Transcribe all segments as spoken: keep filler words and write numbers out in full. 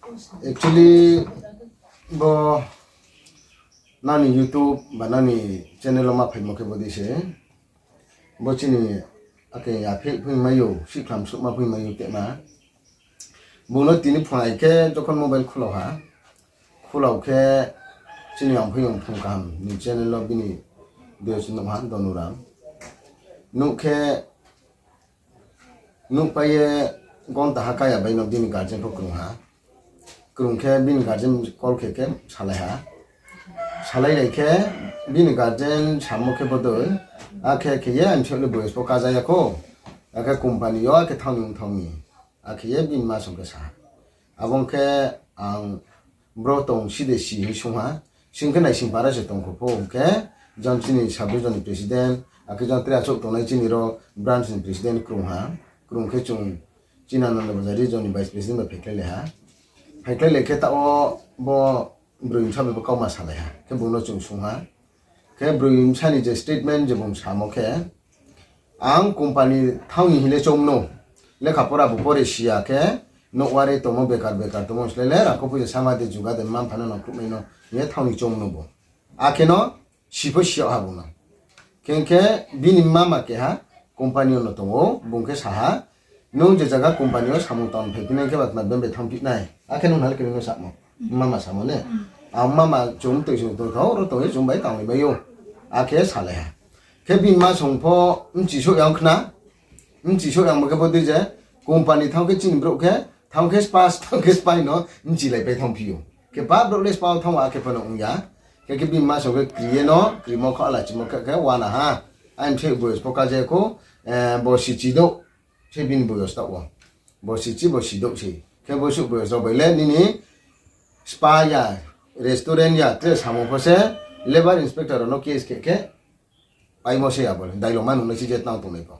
Actually, bo nani YouTube ba nani channel wo ma phaimo khe bodei se. Bo chini ake apheh phoing mai ou, sikhlam suhma phoing mai ou tema. Bung no tini phunai khe jokhon mobile khulau ha, khulau khe chini ang phoing phung kaham ni channel wo bini video se nuh ha, Donuram. Nuh khe nuhpai ye gonta ha kaya bai no bini guardian pho krung ha. Krung khe bini guardian call khe khe salai ha. Salai lai khe bini guardian samo khe bodei, akhe khe ye ang sole boyos pho kaja ya kho. Akhe company yo akhe thanng ni ong thanng ni. Akhe ye bini ma song khe sa ha. Abo ong khe ang bro tong si de si hing sung ha. Sing khe naising para se tong kho pho hing khe, jang chini sub region ni president, akhe jang tre achouh tongnai chini ro branch ni president krung ha. Krung khe chung chini Ananda Bazar region ni vice president bai phaikhlai lai ha. Phaikhlai lai khe taoh wo bo broi bsa bai bo kauma salai ha. Khe bung no chung sung ha. Khe broi bsa ni je statement je bung samo khe, ang company thanng ni hing le choung no, lekha pora bo pore si ya khe, nouh ware tongmo bekar bekar tongmo slái le rang kho poisa sama de juga de mma mpha no nangkhruh mai no hing ye thanng ni choung no bo. Akhe no si pho si yag ha bung no. Khe ong khe bini mama keha company yo no tong ou, bung khe sa ha, nung je zaga company yo samung tang phaiphi nai khe ba tma bembe thanngphi nai, akhe nung nal khe nung no samo, mama samo ne. Ang mama chung toi chung tong thao, ro tong ye chung bai tanglai mai ou. Akhe salai ha. Khe bini ma song pho bchi souh yang khna, bchi souh yang bo khe bodei je, company thanng khe chini brouh khe, thanng khe spa, thanng khe spa no bchilaipai thanngphi ou. Khe pa brouh le spa wo thanng wo akhe pho no ong ya. Khe khe bini ma song khe kri ye no, krimo kha lachimo khe khe wana ha. Ang se boyos pho kaja ya kho, bo sichi douh se bini boyos taoh wo. Bo sichi bo si douh se. Khe bosuh boyos rao bai le nini spa ya, restaurant ya, tre samung pho se, labour inspector rao no case khe khe, paimo se abo le, dailoma nungnai se je tang tongnai pho.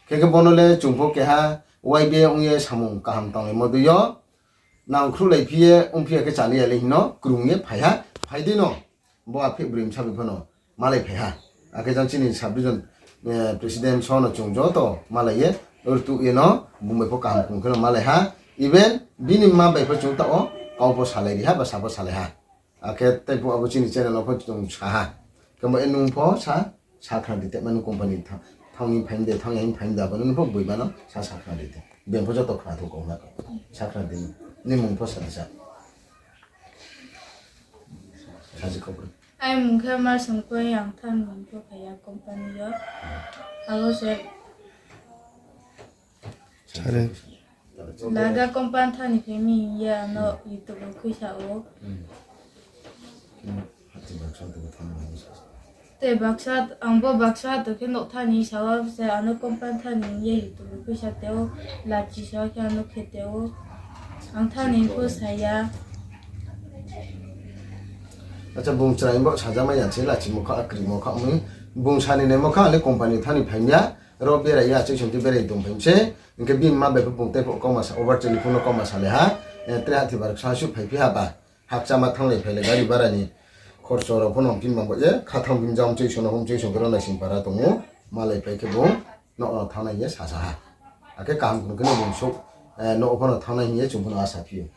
Khe khe bo no le chung pho keha Y B A ong ye samung kaham tanglaimo dei yo, nangkhruhlaiphi ye ongphi ya khe chánai ya le hing no krung ye phai ha, phai dei no. Bo apheh broi bsa bai pho no malai phai ha. Akhe jang chini sub region president so no chung joto malai ye, rtuh ye no, bung bai pho kaham krung khe no malai ha. Even bini mma bai pho chung taoh wo kau pho salai ri ha, ba sa pho salai ha. Akhe tei pho abo chini channel wo pho chung sa ha. Khe bo e nung pho sa, sa khna di, tei ma nung company thanng ni phaim de, thanng ya hing phaim de, abo nung pho boima no sa, sa khna di de. Beng pho joto khna thou kau na kau. Sa khna di, ni mung pho sa di sa. Saji khobor. Ai mung khe Marsong Koi, ang thanng ni pho phai ya company yo. Abo se Laga company thanng ni phai mi hing ye ano YouTube wo khuisa ou. Tei baksa, ang bo baksa to khe nouh thanng ni sa wo se ano company thanng ni hing ye YouTube wo khuisa te ou, lachi sa khe ano khe te ou. Ang thanng ni pho sa ya. Acha, bung chrai bo sajamai ya se, lachimo kha, krimo kha, bung sa ni naimo kha, ale company thanng ni phai mi ya, ro berai ya, achai song te berai tong phai mi se, hing khe bini mma bai pho bung tei pho kauma sa, over telephone no kauma salai ha, tre ha thi bar ksa suh phaiphi ha ba, hakchama thannglai phailai gari bara ni khorcho rao pho no hing phi ma bo ye, kha thanng phi jam choi song no hom choi song khe ro naising para tong ou, malai phai khe bung, nouh no thanng nai hing ye sasa ha. Akhe kaham krung khe no bung souh, nouh pho no thanng nai hing ye chung pho no asa phi ou.